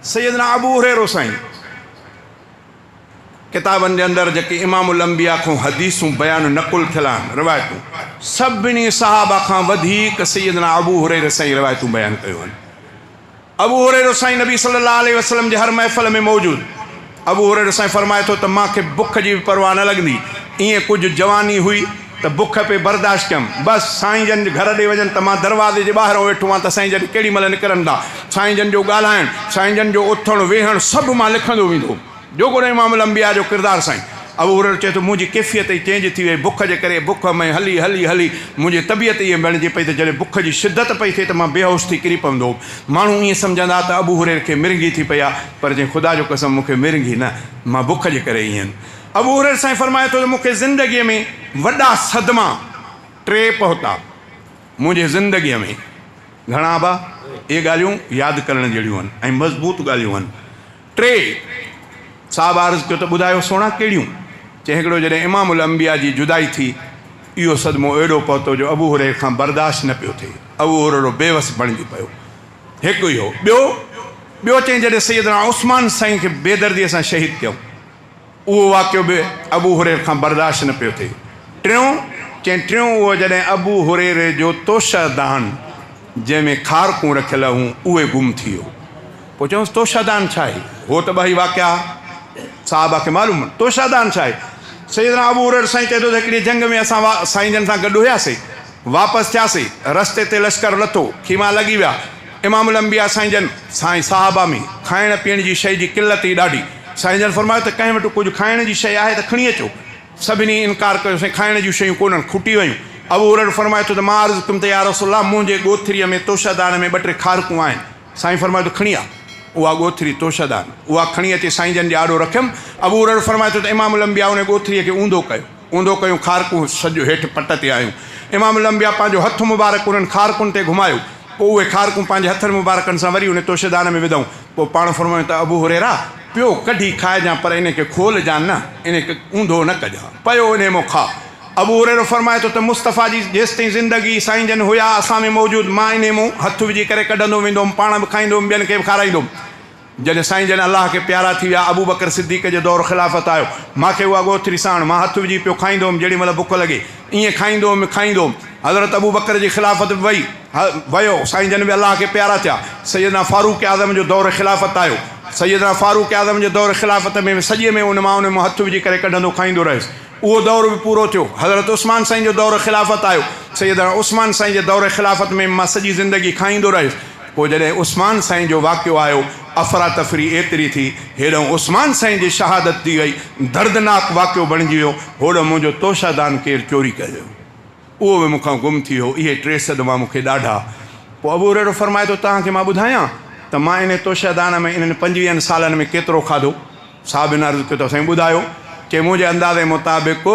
سيدنا ابو هريرو سائين ڪتابن جي اندر جيڪي امام الانبياء کان حديثون بيان نقل ٿيل آهن روايتون سڀني صحابه کان وڌيڪ سيدنا ابو هريره سائين روايتون بيان ڪيون آهن. ابو هريره سائين نبي صلي الله عليه وسلم جي هر محفل ۾ موجود. ابو هريره سائين فرمائي ٿو ته مان کي بک جي به پرواهه نه لڳندي. ائين ڪجهه جواني هئي ته بک پئي برداشت ڪيم. بس سائين جن گهر ڏي وڃن ته مان دروازي جي ٻاهرئون ويٺو هئان ته سائين جن ڪهڙي مهل نڪرن ٿا. سائين جن جو ڳالهائڻ، سائين جن جو اٿڻ ويهڻ سڀ مان لکندو ويندو هوم. جو ڪو امام الانبياء جو ڪردار سائين. ابو هريره چئي ٿو منهنجي ڪيفيت ئي چينج ٿي وئي بک جي ڪري بک ۾ هلي هلي هلي منهنجي طبيعت ائين بڻجي پئي ته جڏهن بک جي شدت پئي ٿئي ته مان بيهوش ٿي ڪري پوندو هوم. ماڻهو ائين سمجهندا ته ابو هريره کي مرنگي ٿي پئي آ پر چئين خدا جو قسم مون کي مرنگي نه مان بک جي ڪري ائين. ابو هريره سائين فرمائي ٿو ته مون کي زندگي ۾ وڏا صدما ٽي پهتا منهنجي زندگي ۾. گهڻا ابا اهي ڳالهيون ياد ڪرڻ جهڙيون آهن ۽ مضبوط ڳالهيون آهن. ٽي، صاحب عرض ڪيو ته ٻڌايو سهڻا ڪهڙيون؟ چيائين هڪڙو جڏهن امام الانبياء جي جدائي ٿي، اهو صدمو اهڙو پهتو جو ابو هريره کان برداشت نه پيو ٿئي، ابو هريره بيوس بڻجي پيو. هڪ اهو. ٻيو، ٻيو چيائين جڏهن سيدنا عثمان سائين کي بيدرديء سان شهيد ڪيائون. اهو واقعو به ابو هريره کان برداشت نه پيو ٿئي. ٽيون، چيائين ٽيون اهو جڏهن ابو هريره جو توشه دان جنهن ۾ کارڪون رکيل هيون اهي گم ٿي ويو. پوء چيائونس توشه دان ڇا آهي؟ هو ته ٻهئي واقعا صحابه کي معلوم هن. توشه دان ڇا آهي؟ سيدنا ابو هريره سائين چئي ٿو ته هڪڙي جنگ ۾ اسان سائين جن سان گڏ هياسي. واپس ٿياسي. رستي تي لشڪر لٿو. خيما لڳي ويا. امام الانبياء سائين جن سان ۽ صحابه ۾ کائڻ پيئڻ جي شيء جي قلت هئي ڏاڍي. سائين جن فرمايو ته ڪنهن وٽ ڪجهه کائڻ جي شيء آهي ته کڻي اچو. سڀني انڪار ڪيو سائين کائڻ جون شيون ڪونهن، کٽي ويون. ابو هريره فرمائي ٿو ته مان عرض ڪيم ته يا رسول الله منهنجي ڳوٿريء ۾ توشه دان ۾ ٻه ٽي کارڪون آهن. سائين فرمايو ته کڻي آ اها ڳوٿري، توشه دان، اها کڻي اچي سائين جن جي آڏو رکيم. ابو هريره فرمائي ٿو ته امام الانبياء ان ڳوٿريء کي اونڌو ڪيو. اونڌو ڪيون کارڪون سڄو هيٺ پٽ تي آيون. امام الانبياء پنهنجو هٿ مبارڪ انهن کارڪن تي گهمايو. پوء اهي کارڪون پنهنجي هٿن مبارڪن سان وري ان توشه دان ۾ وڌائون. پوء پاڻ فرمايون ته ابو هريره! پيو ڪڍي کائجان پر انهي کي کولجان نه، انهي کي اونڌو نه ڪجان. پيو انهي مان کاء. ابو هريره فرمائي ٿو ته مصطفيٰ جي جيستائين زندگي سائين جن هيا اسان ۾ موجود مان انهي مان هٿ وجهي ڪري ڪڍندو ويندو هوم پاڻ به کائيندو هوم ٻين کي به کارائيندو هوم. جڏهن سائين جن الله کي پيارا ٿي ويا، ابوبڪر صديق جو دور خلافت آيو، مان کي اها ڳوٿري ساڻ، مان هٿ وجهي پيو کائيندو هوم، جيڏي مهل بک لڳي، ائين کائيندو هوم، کائيندو هوم. حضرت ابوبڪر جي خلافت به وئي، ويو، سائين جن به الله کي پيارا ٿيا. سيدنا فاروق اعظم جو دور خلافت آيو، سيدنا فاروق اعظم جي دور خلافت ۾ به سڄي ۾ ان مان ان مان هٿ وجهي ڪري ڪڍندو کائيندو رهيس. اهو دور به پورو ٿيو. حضرت عثمان سائين جو دور خلافت آيو. سيدنا عثمان سائين جي دور خلافت ۾ به مان سڄي زندگي کائيندو رهيس. پوء جڏهن عثمان سائين جو واقعو آيو، افراتفري ايتري ٿي، هيڏانهن عثمان سائين جي شهادت ٿي وئي، دردناڪ واقعو بڻجي ويو، هوڏانهن منهنجو توشه دان ڪير چوري ڪري ويو. اهو به مون کان گم ٿي ويو. اهي ٽي صدما مون کي ڏاڍا. پوء ابو هريره فرمائي ٿو، توهان کي مان ٻڌايان ته مان انهي توشه دان ۾ انهن پنجويهن سالن ۾ ڪيترو کاڌو؟ صاحبن عرض ڪيو ته سائين ٻڌايو. چي منهنجي اندازي مطابق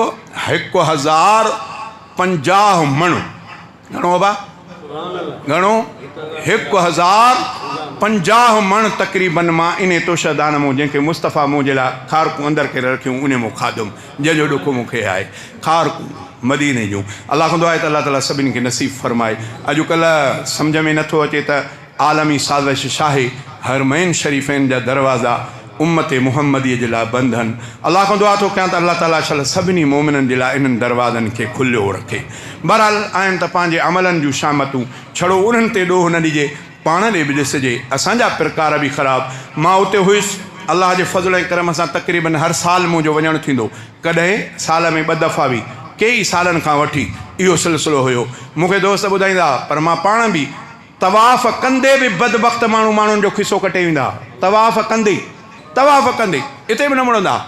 1050 مڻ. گهڻو ابا؟ گهڻو؟ 1050 مڻ تقريباً مان انهي توشه دان مون جنهن کي مصطفيٰ منهنجي لاء کارڪون اندر ڪري رکيون انهي مون کاڌم جنهن جو ڏک مون کي آهي. کارڪون مديني جون. الله کان دعا آهي ته الله تعاليٰ سڀني کي نصيب فرمائي. اڄڪلهه سمجهه ۾ نٿو اچي ته عالمي سازش شاهي حرمين شريفين جا دروازا امت محمدي جي لاء بند هن. الله کان دعا ٿو ڪيان ته الله تعاليٰ شل سڀني مؤمنن جي لاء انهن دروازن کي کليو رکي. بهرحال آهن ته پنهنجي عملن جون شامتون، ڇڙو انهن تي ڏوهه نه ڏجي، پاڻ ڏي به ڏسجي. اسان جا پرڪار به خراب. مان اتي هيس. الله جي فضل ۽ ڪرم سان تقريباً هر سال منهنجو وڃڻ ٿيندو. ڪڏهن سال ۾ ٻه دفعا به. ڪيئي سالن کان وٺي اهو سلسلو هيو. مون کي دوست ٻڌائيندا ها، پر مان پاڻ به. طواف ڪندي به بدبخت ماڻهو ماڻهن جو کيسو ڪٽي ويندا ها. طواف ڪندي، طواف ڪندي، اتي به نه مڙندا ها.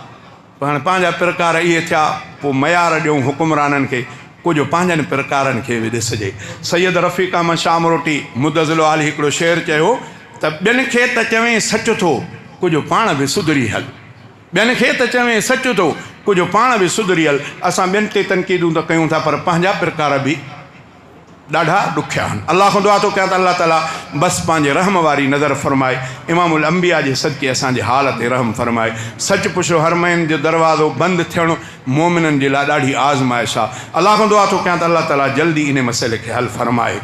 پر هاڻي پنهنجا پرڪار اهي ٿيا، پوء ميار ڏيون حڪمرانن کي، ڪجهه پنهنجن پرڪارن کي به ڏسجي. سيد رفيق احمد شاهه امروٽي مدظل عالي هڪڙو شعر چيو ته ٻين کي ته چوين سچ ٿو، ڪجهه پاڻ به سڌري هل. ٻين کي ته چوين سچ ٿو، ڪجهه پاڻ به سڌري هل. اسان ٻين تي تنقيدون ته ڪيون ٿا پر پنهنجا پرڪار به. ڏاڍا ڏکيا آهن. الله کان دعا ٿو ڪيان ته الله تعالي بس پنهنجي رحم واري نظر فرمائي امام الانبياء جي صدقي اسان جي حال تي رحم فرمائي. سچ پڇو حرمين جو دروازو بند ٿيڻ مؤمنن جي لاء ڏاڍي آزمائش آهي. الله کان دعا ٿو ڪيان ته الله تعالي جلدي انهي مسئلي کي حل فرمائي.